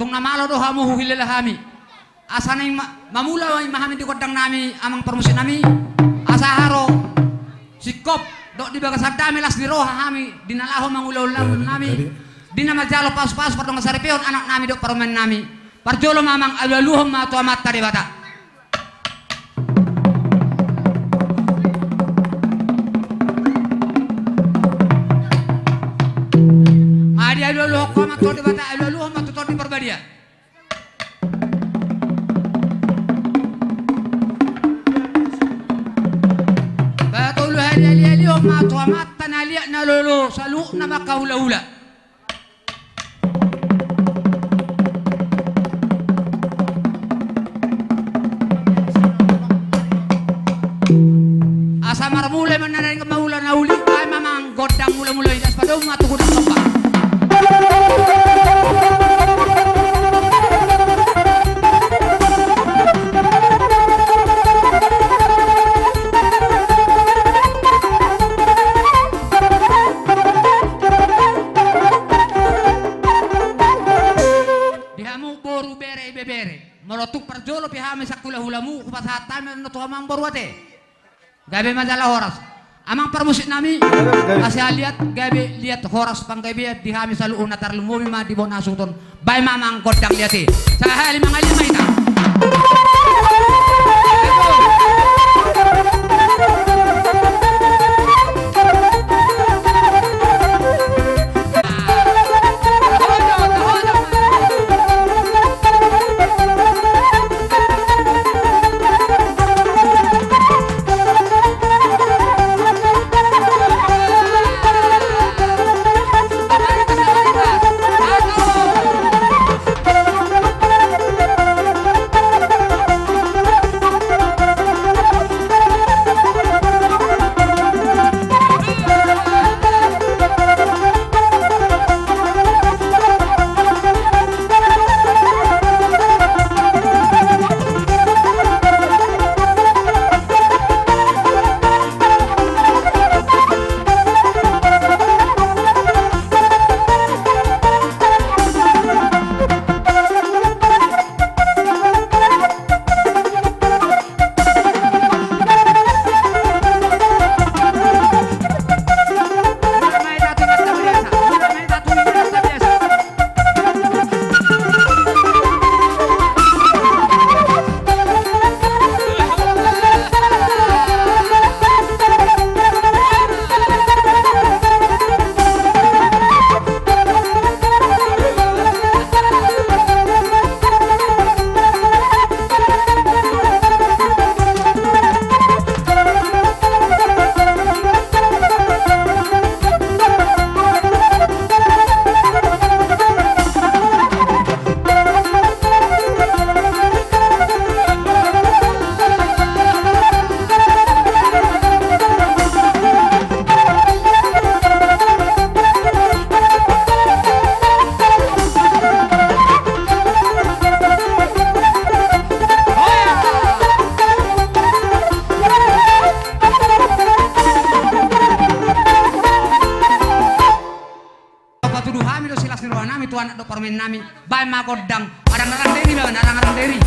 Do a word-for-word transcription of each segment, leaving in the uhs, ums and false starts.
Tung na malo do hamu huhilala hami. Asa naeng ma-, mamula ma hami di gondang nami, amang parmusik nami. Asa haru singkop dohot di bagasan dame las ni roha hami di na laho mangula ulaon nami, di na manjalo pasu-pasu pardongan saripeon anak nami dohot parumaen nami. Parjolo ma amang, alualuhon ma tu Amanta Debata. Nga dialualuhon ho ma tu Debata, alualuhon ma tu Tondi Parbadia. Patolu hali alialihon ma tu Amanta na liat na lolo, saluhutna mangkahulahula. Asa marmula ma na naeng mangula na uli, baen ma amang gondang mulamula i, das padomu ma tu godang domba. Di hamu boru, bere, ibebere, molo tung parjolo pe hami sangkulahulam, hupasahat hami do tu hamu amang boru ate. Gabe ma jala horas. Amang parmusik nami, gabe, gabe. Asa liat, gabe liat, horas panggabean di hami saluhutna, tarlumobi ma di bona hasuhuton. Baen ma amang gondang liat i. Sahali mangalima hita. Patudu hami do silas ni roha nami tu anak dohot parumaen nami. Baen ma gondang. Arang-arang deri, baen arang-arang deri.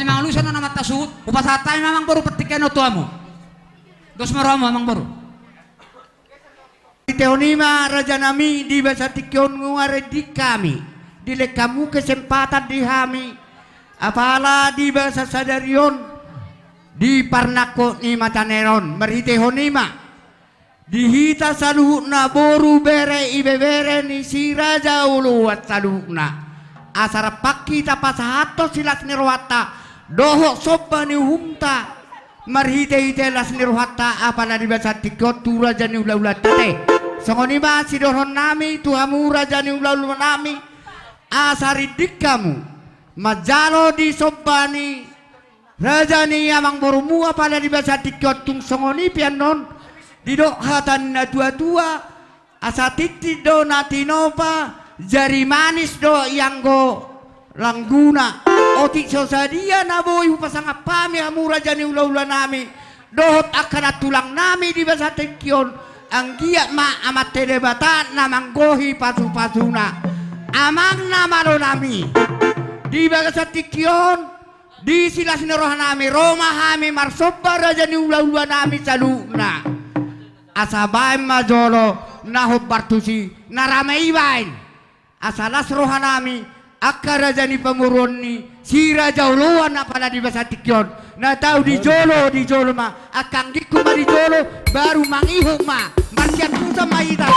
Mangalusi annon amanta suhut, hupasahat hami ma amangboru partingkian on tu hamu. Dos ma rohamu amangboru. Marhitehon i ma rajanami, di bagasan tingki on nunga rinding hami dilehon hamu kesempatan di hami, apala di bagasan sadari on, di parnangkok ni mata ni ari on, marhitehon i ma di hita saluhutna boru bere ibebere ni Si Raja Oloan saluhutna, asa rap hita pasahathon silas ni rohanta dohot somba ni uhumta, marhitehite las ni rohanta apala di bagasan tingki on tu raja ni hulahulan ta ate. Songon i ma sidohonon nami tu hamu raja ni hulahulan nami, asa rinding hamu manjalo di somba ni raja ni amangborumu apala di bagasan tingki on. Tung songon i pe annon, didok hata ni natuatua, asa tintin do na tinopa, jari manis do ianggo langguna. Otik so sadia na boi hupasangap hami hamu raja ni hulahulan nami dohot angka nantulang nami di bagasan tingki on, anggiat ma Amanta Debata na manggohi pasupasuna. Amang na malo nami, di bagasan tingki on, di silas ni roha nami ro ma hami marsomba raja ni hulahulan nami saluhutna, asa baen ma jolo na hombar tusi, na rame i baen. Asa las roha nami angka raja ni pamoruon ni Si Raja Oloan apala di bagasan tingki on. Na tau di jolo, di jolo ma, angka anggingku ma di jolo, baru mangihut ma, marsiantusan ma hita.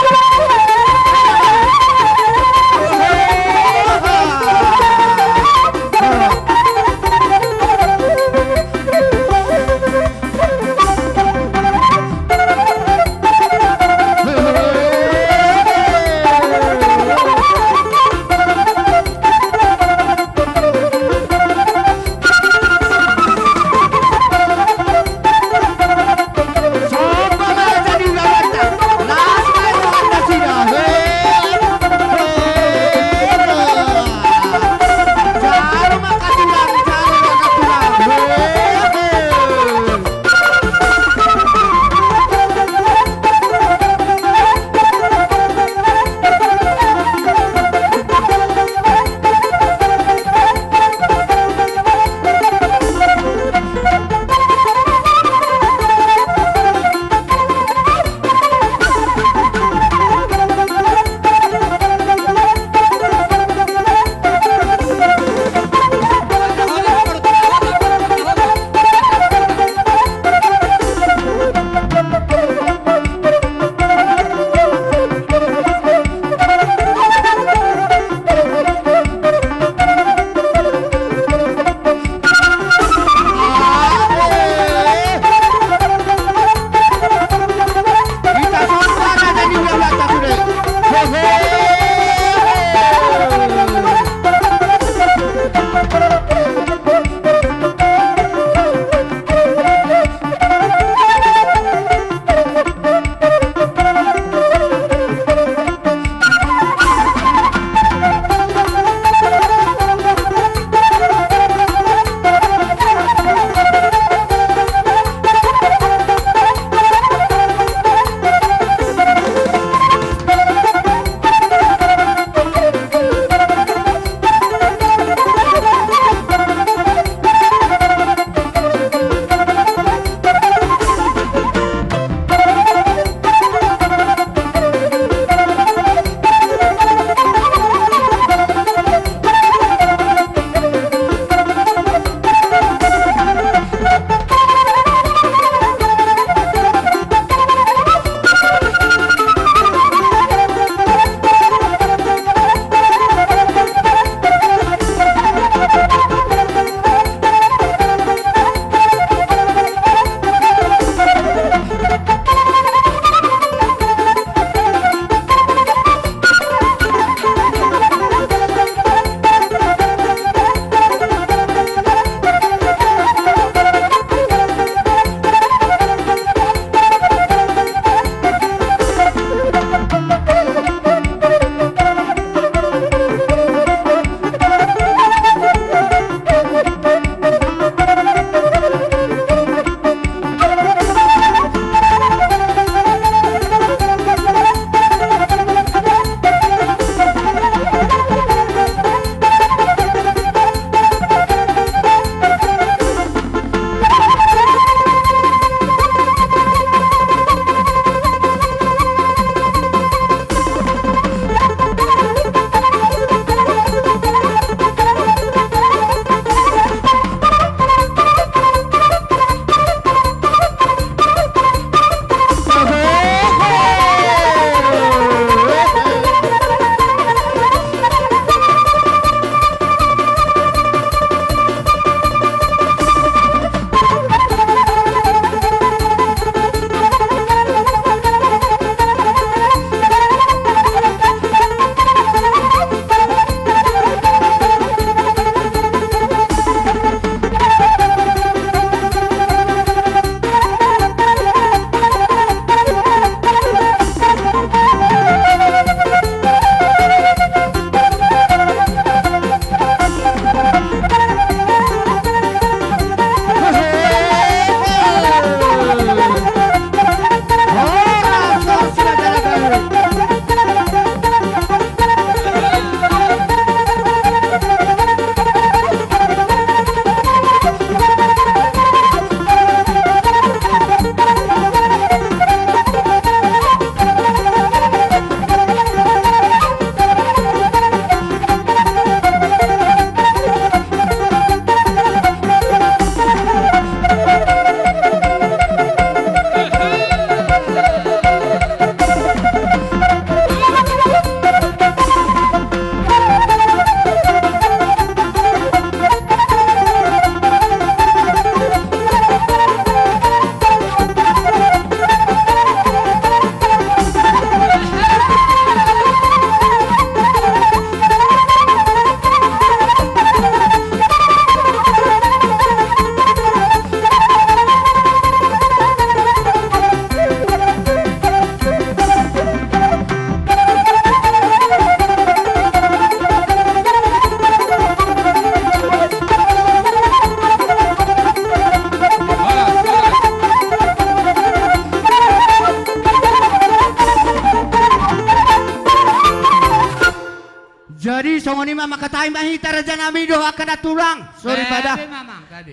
Mangkatai ma hita raja nami dohot angka na tulang. Sori pada.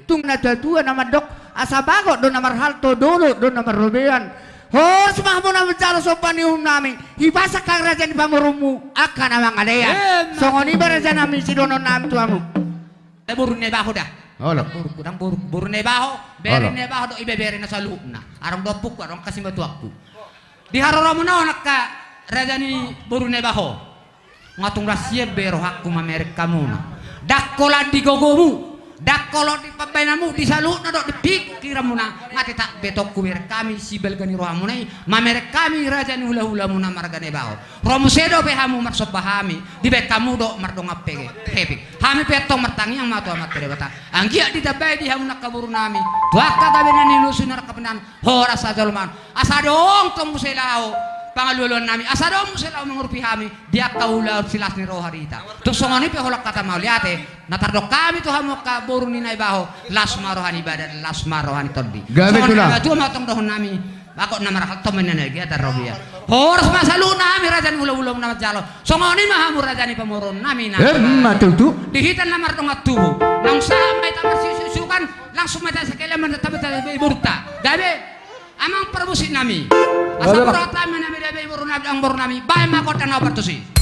Tung na tua-tua na mandok, asa bagot do na marhalto, dolok do na marrobean. Horas ma hamu na manjalo somba ni uhum nami, hipas angka raja ni pamoruonmu angka na mangalean. Songon i ma raja nami sidohonon nami tu hamu. Boru Naibaho da. Olo. Boru, boru Naibaho, bere Naibaho do ibebere na saluhutna. Adong do ompungku, adong angka simatuangku. Di haroromuna on angka raja ni boru Naibaho. Nga tung las sian be rohangku mamereng hamuna. Ndang holan di gogomu, ndang holan di pambahenanmu, di saluhutna do di pingkiranmuna. Nga tetap be tong hubereng hami sibalga ni rohamuna i, mamereng hami raja ni hula-hulamuna marga Naibaho. Ro muse dope hamu marsomba hami, dibahen hamu do mardongan pe hepeng. Hami pe antong martangiang ma tu Amanta Debata. Anggiat ditambai di hamu angka boru nami, tu angka gabe na nilulusi na rap hami, horas sajolmaon. Asa adong tong muse laho pangalualuan nami, asa adong muse laho mangurupi hami di angka ulaon silas ni roha di hita. Tung songon i pe holan hata mauliate na tardok hami tu hamu angka boru ni Naibaho, las ma roha ni badan, las ma roha ni tondi. Gabe tulang. Songon i ma antong dohonon nami. Bagot na marhalto ma ninna na giat ro bia. Horas ma saluhutna hami raja ni hula-hulamuna manjalo. Songon i ma hamu raja ni pamoruon nami na. Emma tutu. Di hita na mardongan tubu, naung sahat ma hita marsiusukan, langsung ma hita sekalian mandatang hita be borunta. Gabe. Amang parmusik nami. Asa gabe, boru hata ma nami, gabe boru nami, amang boru nami. Bahen ma gondang na opat tusi.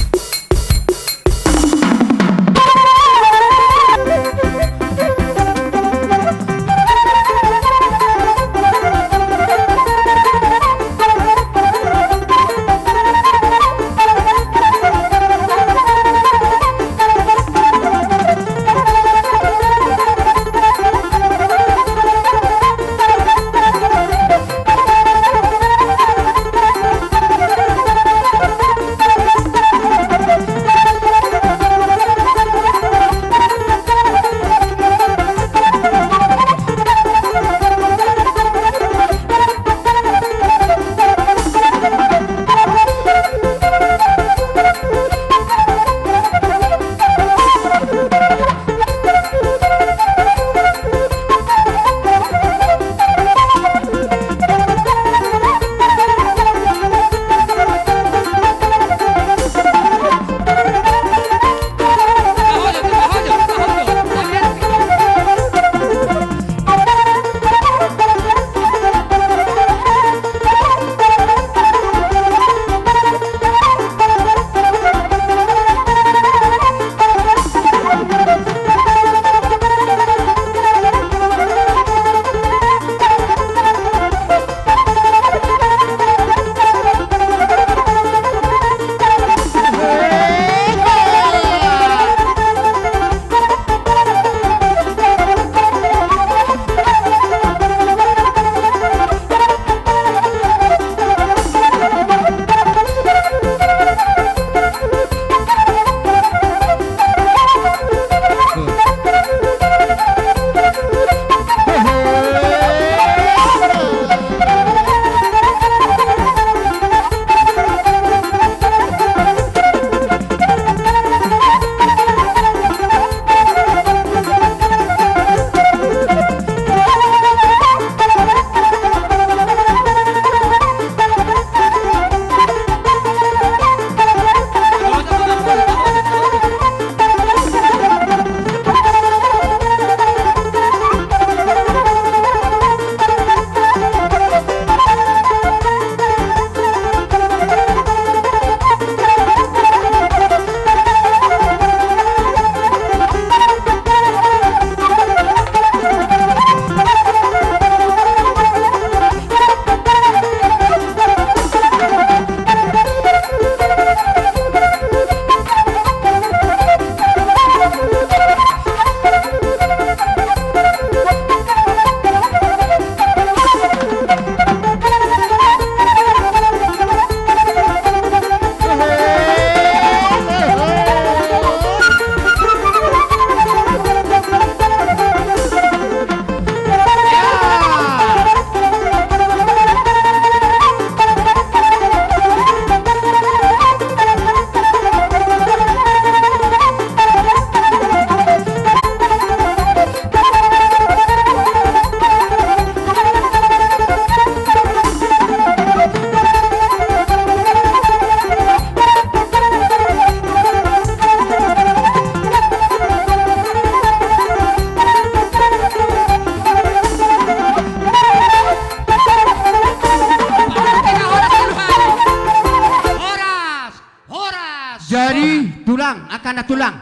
Anak tulang,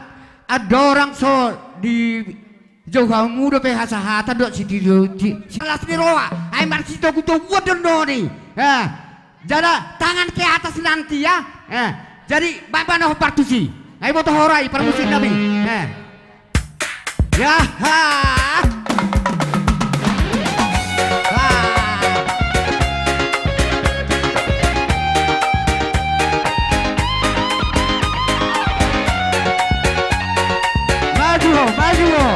andorang so dijou hamu dope hasahatan dohot sitio, si, si las ni roha, ai marsitogutoguon do noni. Eh, jala tangan ke atas nanti ya. Eh, jadi baen ma ho partusi. Ai boto ho ra i parmusik nami. Eh. Ya, ha. Ha. Maju ho, maju ho.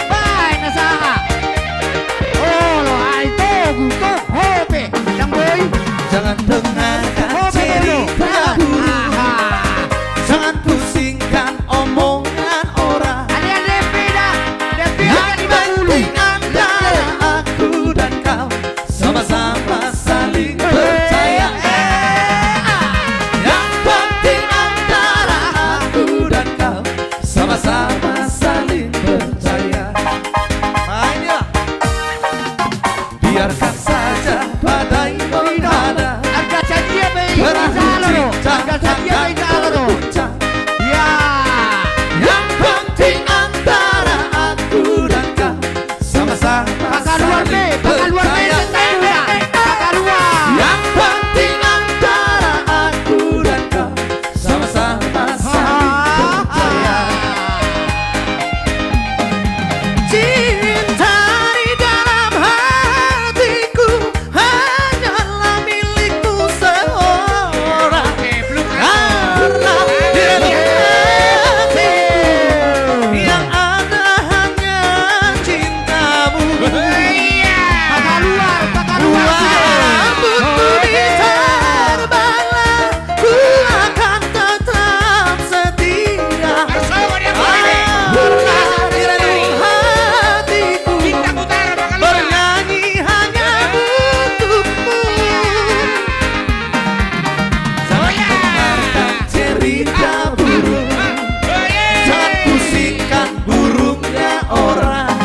Baen na saha. Olo, ai togu, togu, hope. Dang boi. Jangan dengarkan cerita burung. Aha. Jangan pusingkan omongan orang. Ada yang lebih dah. Lebih dari lima puluh. Yang penting antara aku dan kau sama-sama saling percaya. Eh. Yang penting antara aku dan kau sama-sama saling percaya. Ayo. Biarkan saja badai menghadang. Perahu cinta takkan terguncang. Ya. Yang penting antara aku dan kau sama-sama saling percaya. Yang penting antara aku dan kau sama-sama saling percaya. Cinta di dalam hatiku hanyalah milikmu seorang. Karena di dalam hatiku yang ada hanya cintamu. Walaupun bumi terbelah, ku akan tetap setia. Karena di relung hatiku bernyanyi hanya untukmu. Jangan dengarkan cerita burung. Jangan pusingkan burungnya orang.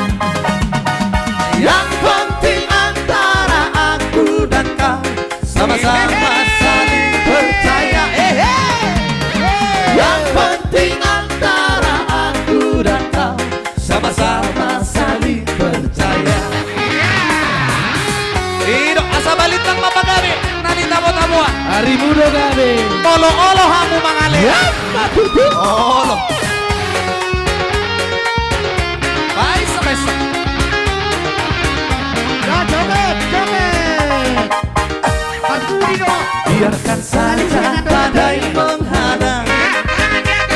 Yang penting antara aku dan kau sama-sama saling percaya. Eh, eh. Yang penting antara aku dan kau sama-sama saling percaya. Ido, asa balintang ma pagabe na nitabotaboan. Ari mudo gabe. Molo olo hamu mangalean. Olo. Baen, baen. Ya, joget, joget. Biarkan saja badai menghadang,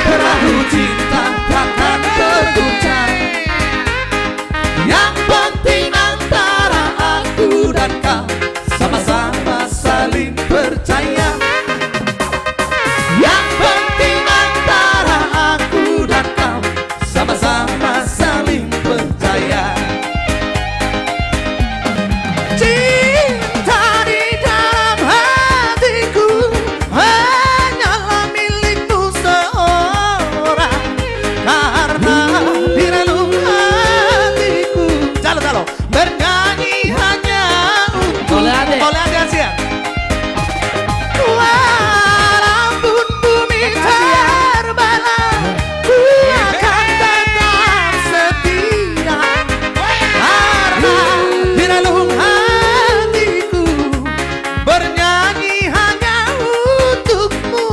perahu cinta takkan terguncang. Yang penting antara aku dan kau sama-sama saling percaya. Yang penting antara aku dan kau sama-sama saling percaya. Cinta di dalam hatiku hanyalah milikmu seorang. Karena di relung hatiku, jalo, jalo, bernyanyi hanya untukmu. Oleh ade. Oleh ade Asia. Walaupun bumi terbelah, ku akan tetap setia. Karena di relung hatiku bernyanyi hanya untukmu.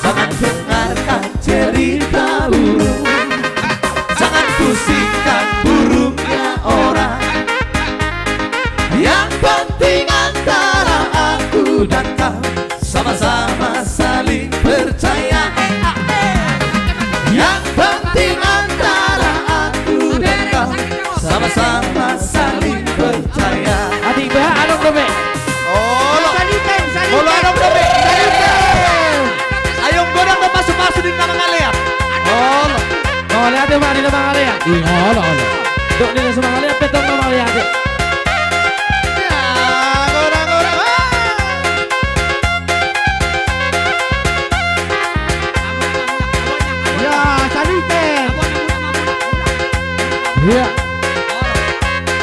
Jangan dengarkan cerita burung. Jangan pusingkan burungnya orang. Yang penting antara aku dan kau sama-sama saling percaya. Yang penting antara aku dan kau sama-sama saling percaya. Atik bah, adong dope. Olo. Molo adong dope. Ayo godang do pasupasu di na mangalean. Olo. Mangalean ma di na mangalean. Olo, olo. Dok di na so mangalean, pe tong na mangalean. Ya, godang, godang. Ya, salute. Iya.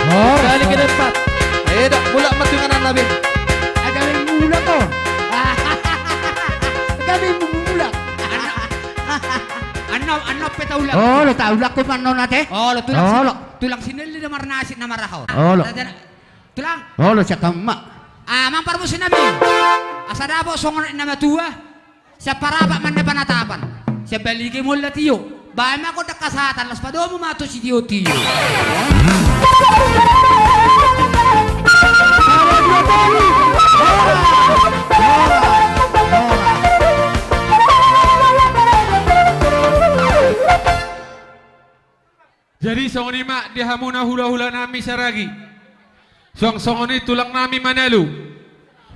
Horas. Kali keempat. Ayo dah, mulak ma tu inganan na be. Agak mulak kau. Agak mulak. Annon pe taulak. Olo, taulak ho ma annon ate. Olo, tulang si-, olo, tulang Sinelli do marnasik na marahon. Olo. Tulang. Olo, siap ma. Ah, amang parmusinami. Asa dapot songon na matua. Siap parapat mande panatapan. Siap balige mola tio. Baen ma gondang hasahatan, laos padomu ma tu sitiotio. Jadi songon i ma di hamuna hulahulanami Saragi. Suang songon i tulangnami Manalu.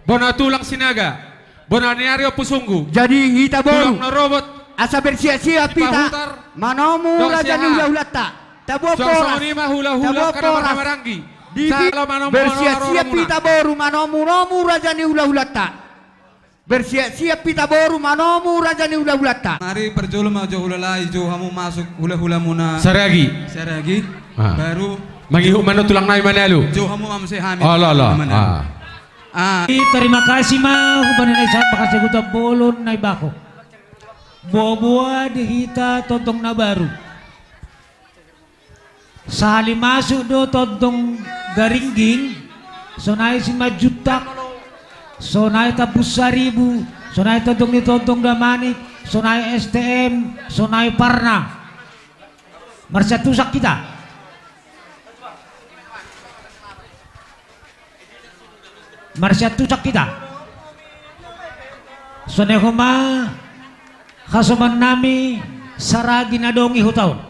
Bona tulang Sinaga. Bona ni ari Ompu Sunggu. Jadi hita boru. Tulang na robot. Asa bersiap-siap hita. Sipahutar. Manomu raja ni hulahulanta. Tabuat horas. Suang songon i ma hulahula. Tabuat horas. Maranggi. Di, salo manomu, bersiap-siap hita boru. Manomu-nomu raja ni hulahulanta. Bersiap-siap hita boru manomu raja ni hulahulanta. Ari parjolo ma jo hulalai, jou hamu masuk hulahulamuna. Saragi. Saragi. Ah. Baru mangihut ma annon tulangnami Manalu. Jou hamu ma muse hami. Olo, olo. Ah. Ah. Tarima kasih ma hubani na i sahat bagas i Huta Bolon Naibaho. Boaboa di hita tondong na baru. Sahali masuk do tondong Garingging, sonai Simanjuntak, sonai Tambun Saribu, sonai tondong ni tondong Damanik, sonai S T M, sonai Parna. Marsiantusan hita. Marsiantusan hita. Sonai homa hasomannami Saragi na adong di huta on.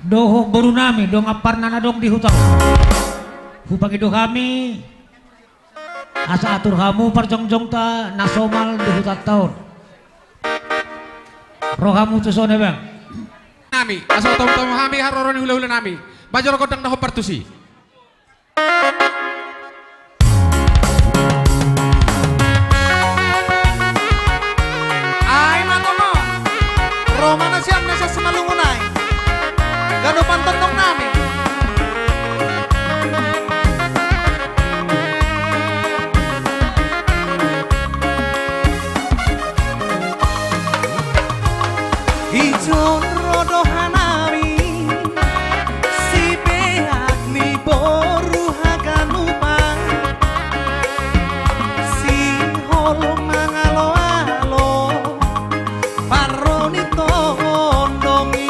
Dohot borunami, dongan Parna na adong di huta on. Hupangido hami, asa atur hamu parjongjongta na somal di hutanta on. Ro hamu tu son, Abang. Nami, asa tamu-tamu hami haroro ni hulahulanami. Baen jolo gondang na hombar tusi. Ai ma tongon. Ro ma na sian na sian Simalungun ai. Ganupan tondongnami. Ijon ro do hanami sipeak ni boru haganupan, sihol mangaloalo parro ni tondong i.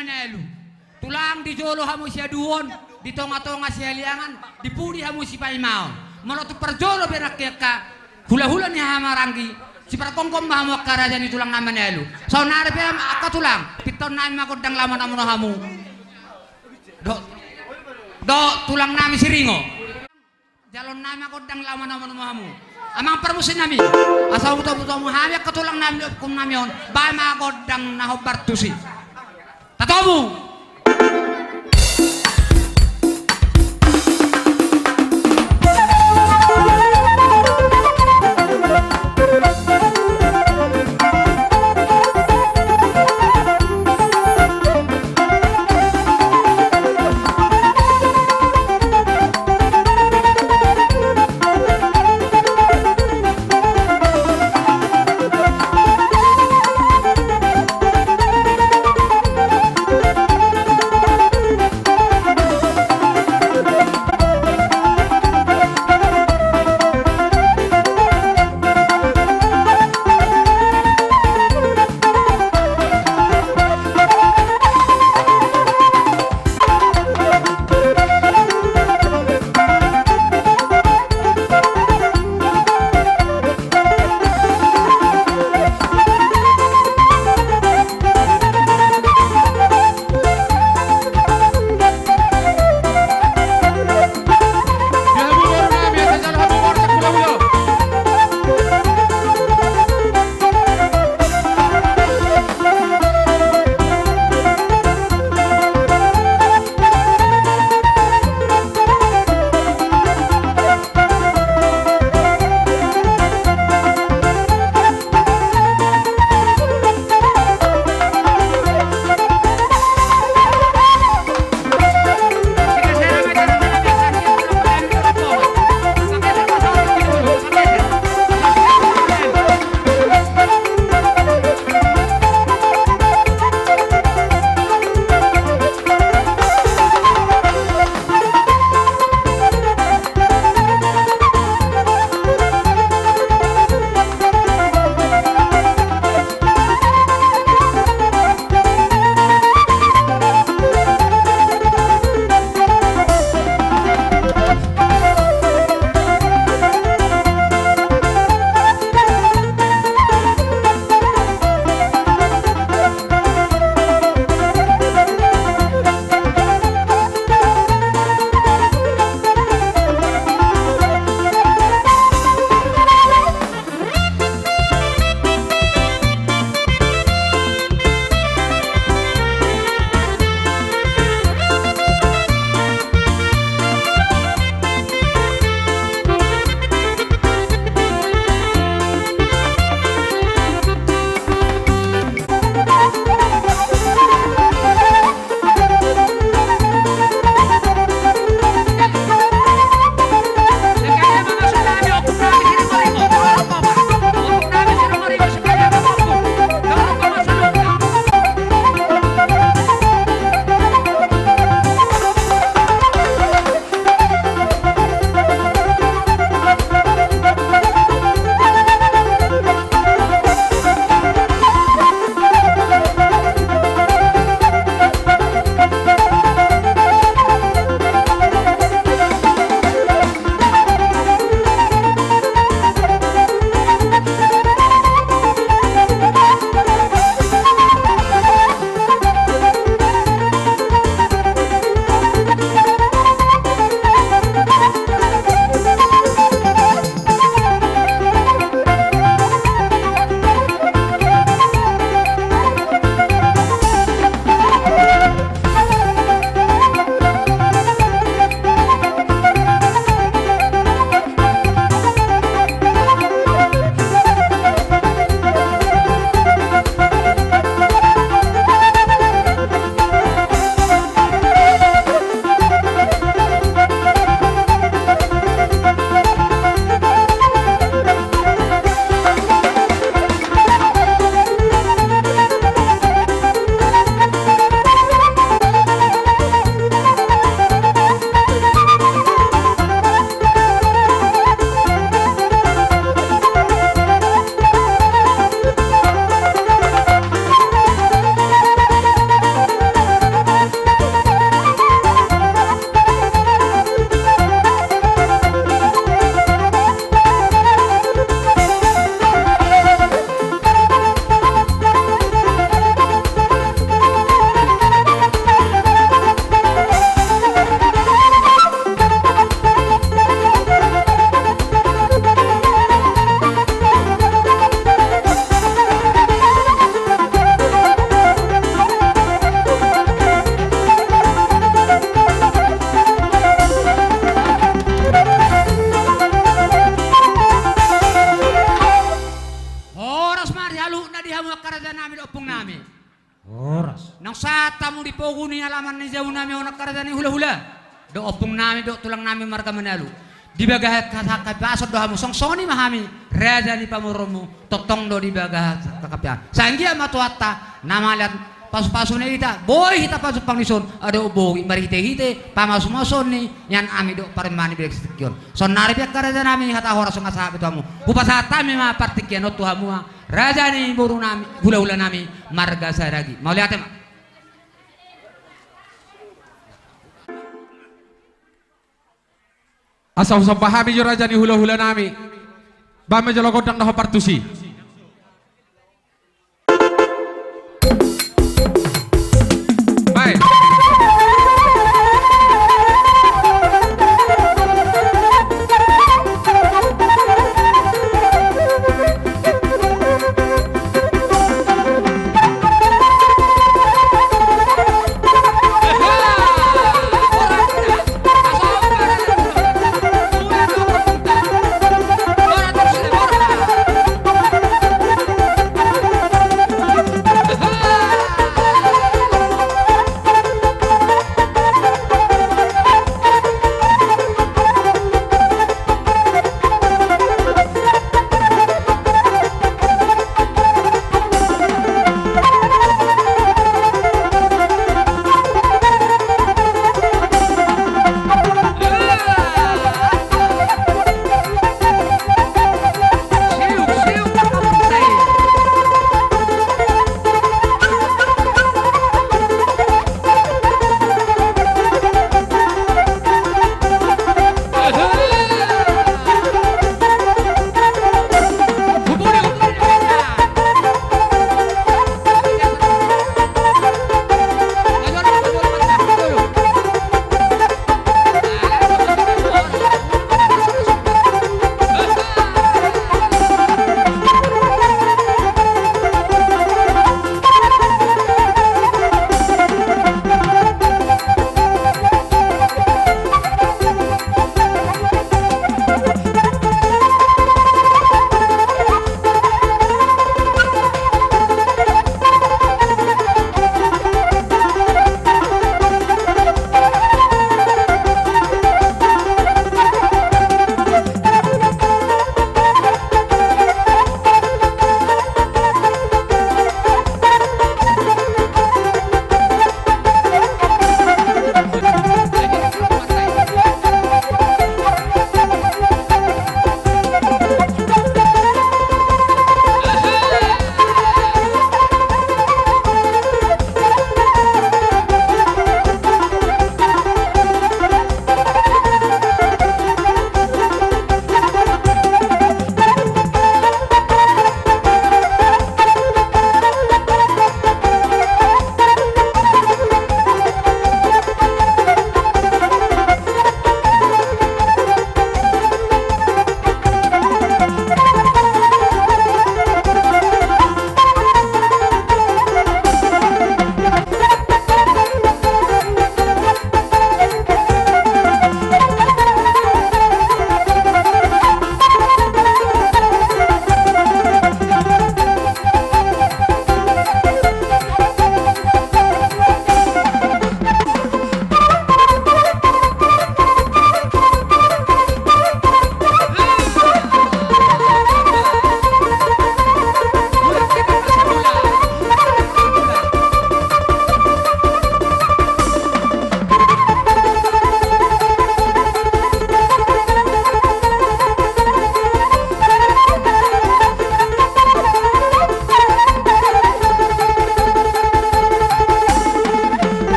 Manalu. Tulang, di jolo hamu siaduon, di tonga-tonga sihaliangan, di pudi hamu sipaimaon. Molo tung parjolo be nangkin angka hulahula ni haha maranggi, sipargomgom ma hamu angka raja ni tulang na manalu. Saonari pe angka tulang, pintaon nami ma gondang laho manamono hamu. Dohot, dohot tulang nami Siringo. Jaloon nami ma gondang laho manamono hamu. Amang parmusik nami, asa hubutobuto hamu hami angka tulang nami di ompu nami on, baen ma gondang na hombar tusi. Tatomu. Nami. Horas. Naung sahat hamu di pogu ni alaman ni jabu nami on angka raja ni hulahula dohot ompung nami dohot tulang nami marga Manalu. Di bagasan hahipason do hamu, songon i ma hami raja ni pamoruonmu, tongtong do di bagasan hahipason. Sai anggiat ma Tuhanta na mauliate pasupasuna hita, boi hita pajumpang dison, adong boi marhitehite pamasumasuon ni inanami dohot parumaen ni bagasan tingki on. Saonari pe angka raja nami, hata horas songon sahat tu hamu. Hupasahat hami ma partingkian on tu hamu, raja ni boru nami, hulahula nami marga Saragi. Mauliate ma. Asa husomba hami jo raja ni hulahula nami. Bahen ma jolo gondang na hombar tusi. Bahen.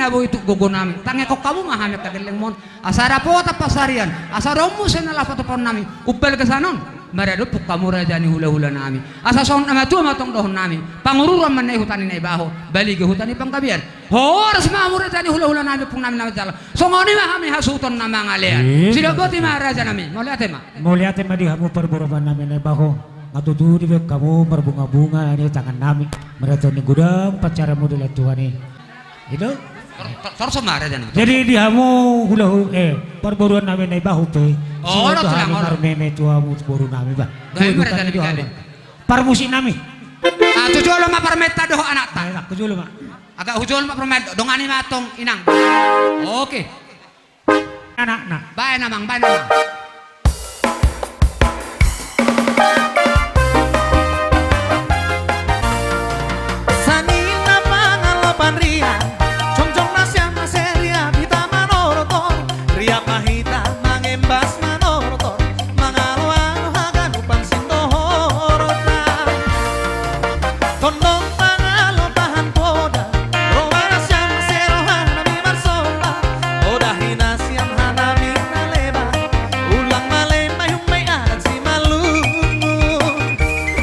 Boi tuk gogo nami, tangihon hamu ma hami angka gellengmon. Asa dapotan pansarian, asa adong muse na laho patupaon nami. Umbalga sian on, maradophon hamu raja ni hulahula nami. Asa songon na matua ma tong dohonon nami. Pangururan ma na i huta ni Naibaho, balige huta ni Panggabean. Horas ma hamu raja ni hulahula nami, ompung nami na manjalo. Songon i ma hami hasuhuton na mangalean. Sidok boti ma raja nami, mauliate ma. Mauliate ma di hamu parboruon nami Naibaho. Nga tutu dibahen hamu marbungabunga ni tangan nami. Maradophon godang pansamotan ni Tuhan i. I do. Tor-, tor-, torso ma raja nami. Jadi di hamu hulahula, eh, parboruon nami Naibaho pe. Oh, singot do hami marmeme tu hamu boru nami bah. Parmusik nami. Ah, tu jolo ma parmaenta dohot anakta. Agak tu jolo ma. Dongani ma tong inang. Oke. Anakna. Baen amang, baen amang. Sanina pangalopan riang, jongjong nasiam ase riap hita manortor, riap ma hita mangembas manortor, mangaloalo haganupan sindohorta. Tondong pangalopahan poda, roha nasiam ase roha nami marsomba, podahi nasiam hanami na leban, ulang male ma i umbai adat simalungun.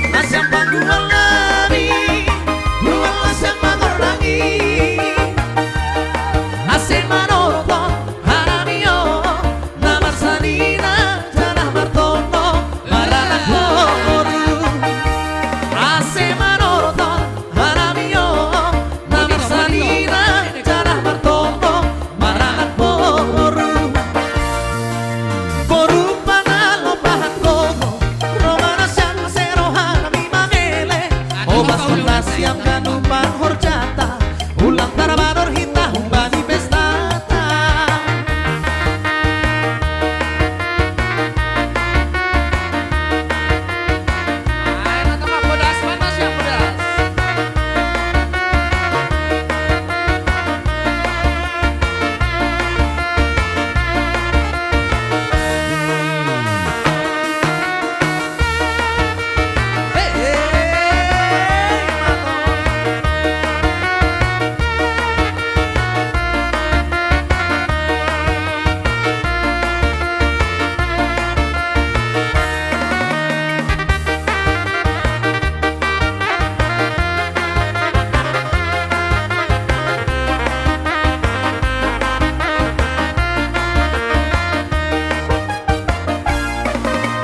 Nasiam panggual nami, gual nasiam mangornangi, ase manortor hanami on, na marsanina jala martondo maranak boru. Ase manortor hanami on, na marsanina jala martondo maranak boru. Boru pangalopahan gogo, roha nasiam ase roha nami mamele, ombas nasiam ganupan horjata, ulang tarbahen hita humbani pestata.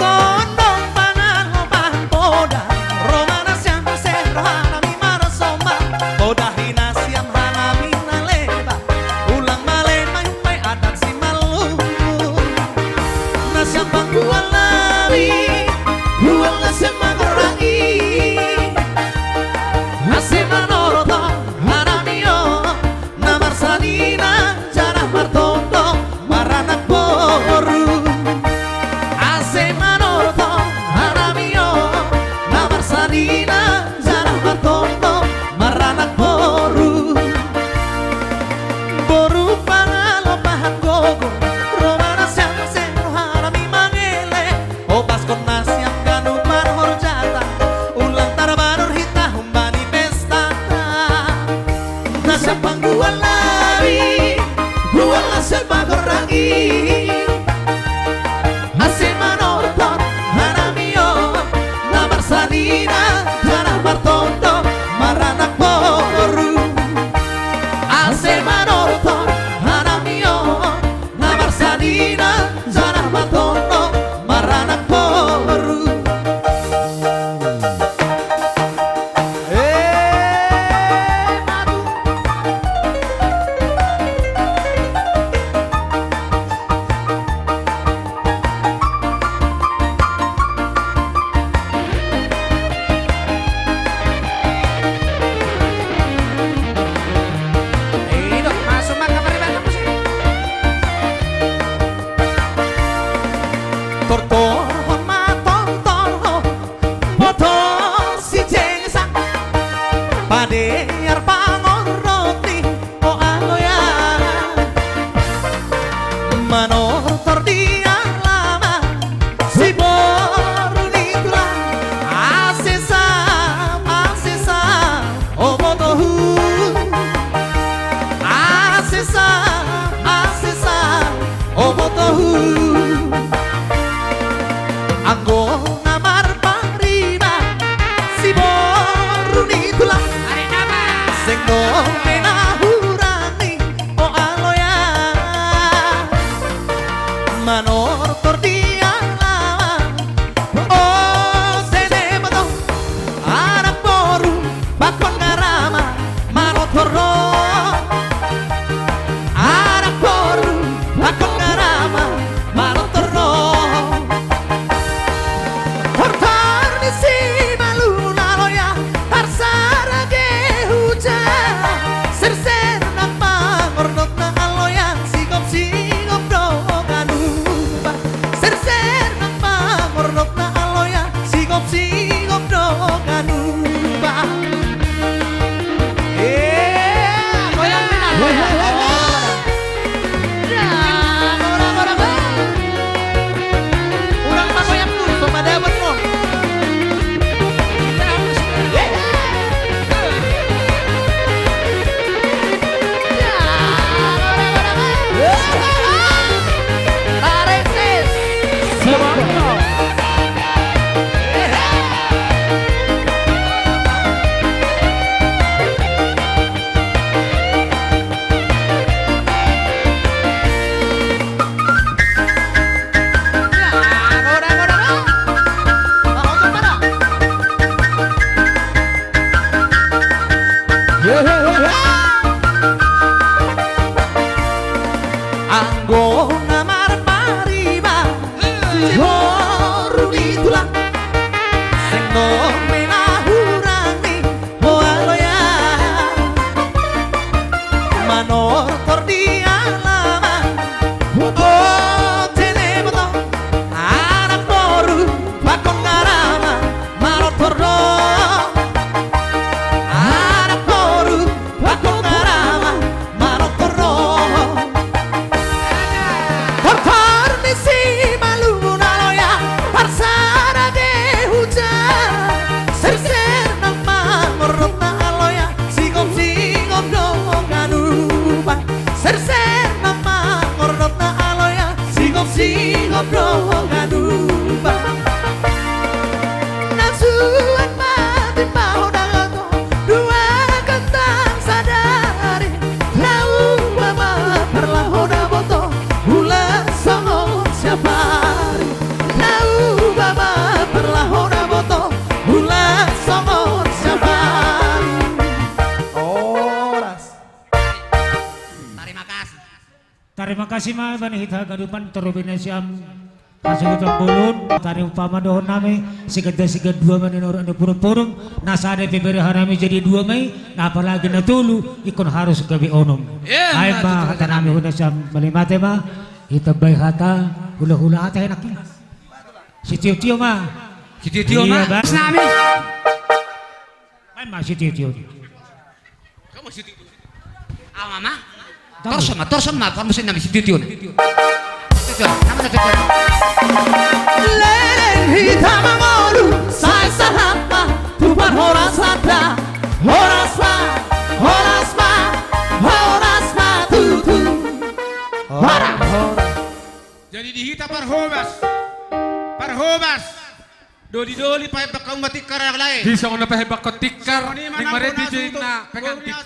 Tondong pangalopahan poda, roha nasiam ase roha nami marsomba, podahi nasiam hanami na leban, ulang male ma i umbai adat simalungun. Nasiam panggual nami, gual nasiam mangornangi, ase manortor hanami on, na marsanina jala martondo maranak boru. Ase manortor hanami on, na marsanina jala martondo maranak boru. Boru pangalopahan gogo, roha nasiam ase roha nami mamele, ombas nasiam ganupan horjata, ulang tarbahen hita humbani pestata. Nasiam panggual nami, gual nasiam mangornangi, ase manortor hanami on, na marsanina jala martondo maranak boru. Ase manortor hanami on, na marsanina jala martondo maranak boru. Tortorhon ma tortorhon, boto sijengesang, padear pangon roti, o aloya. Manortor di alaman, siboru ni tulang, ase sap, ase sap, o botohu. Ase Anggo na marpariban siboru ni tulang, seng dope na hurang ni, o aloya. Manortor di alaman, o tenebo do, anak boru pakon garaman, manortor do. Anak boru pakon garaman, manortor do. Horhor ni simalungun aloya, arsara ge hujan. Serser nang mangornotna aloya, sigop-sigop do ganup. Serser nang mangornotna aloya, sigop-sigop do ganup. Eh, goyang, Minal, goyang. Ya, goyang, goyang, goyang. Ulang pagoyang dulu, so madapot mo. Anggo na marpariban siboru ni tulang, seng dope na hurang ni, o aloya. Manortor di alaman, o tenebo do, anak boru pakon garaman, manortor do. Anak boru pakon garaman, manortor do. Horhor ni simalungun aloya, arsara ge hujan. Serser nang mangornotna aloya, sigop-sigop do ganup. Serser nang mangornotna aloya, sigop-sigop do ganup. Nasuan ma timbo na loto, dua kantang sadari. Laho ma parlaho na boto, ulos songon siap ari. Laho ma parlaho na boto, ulos songon siap ari. Horas. Tarima kasih. Tarima kasih ma ibana hita ganupan, tarlumobi na sian hasuhuton bolon. Tadi umpama dohonon nami, siganda sigandua ma ninna orang ni purung-purung, na sada pe bere hami jadi dua ma i, na apalagi na tolu, ingkon harus gabe onom. Ima tutu, hata nami hona sian Malimate ma, hita bahen hata, hula-hula hata enak i. Sitio-tio ma. Sitio-tio ma. Ima sitio-tio. Torso ma, torso ma, parmusik nami sitio-tio na. Sitio-tio na, nama na sitio-tio na. Leleng hita mangolu, sai sahat ma tu parhorasanta. Horas ma, horas ma, horas ma tutu. Horas. Jadi di hita parhobas. Parhobas. Doli-doli pahembang hamu ma tikar, lae. Di songon na pahembang tikar, songon i ma nang marende hasuhuton, na pengantin.